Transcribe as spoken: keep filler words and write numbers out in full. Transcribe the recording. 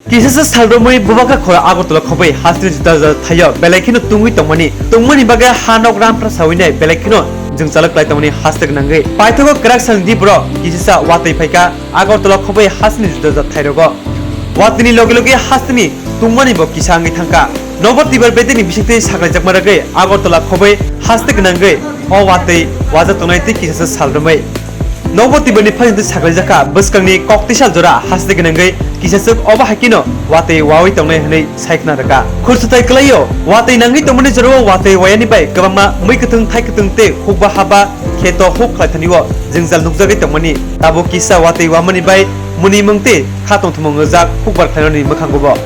Kisasa sal romwi bubakha khoro Agartala khobwi hasteni juda juda thaio belai kheno tungwi tongmani, tongmani bagwi ha nok rampra sawi nai belai kheno jwngchalo kwlai tongmani haste gwnangwi. Paithago kwrak salni di borok kisasa watwi phaikha Agartala khobwi hasteni juda juda thairogo. Watwini loge loge hasteni tungmani bo kisa wngwi thangkha. Nobo tibar bedeni bisingtwi saklaijakma rwgwi Agartala khobwi haste gwnangwi o watwi waja tongnai tei kisasa sal romwi. Nobo tibarni phangtwi saklaijakha bwskangni koktwisa jora haste gwnangwi kisaswk obo haikeno watwi wawi tongnai hwnwi sai khna rwkha. Khursutai kwlaio watwi nangwi tongmani jorao watwi wayani bai kwbangma mwi kwthwng thai kwthwng tei hukba haba kheto huk khlaithani o jwngjal nukjagwi tongmani. Tabuk kisa watwi wamani bai mwnwi mung tei kha tongthumung wngjak hukbar khlainani mwkhango bo.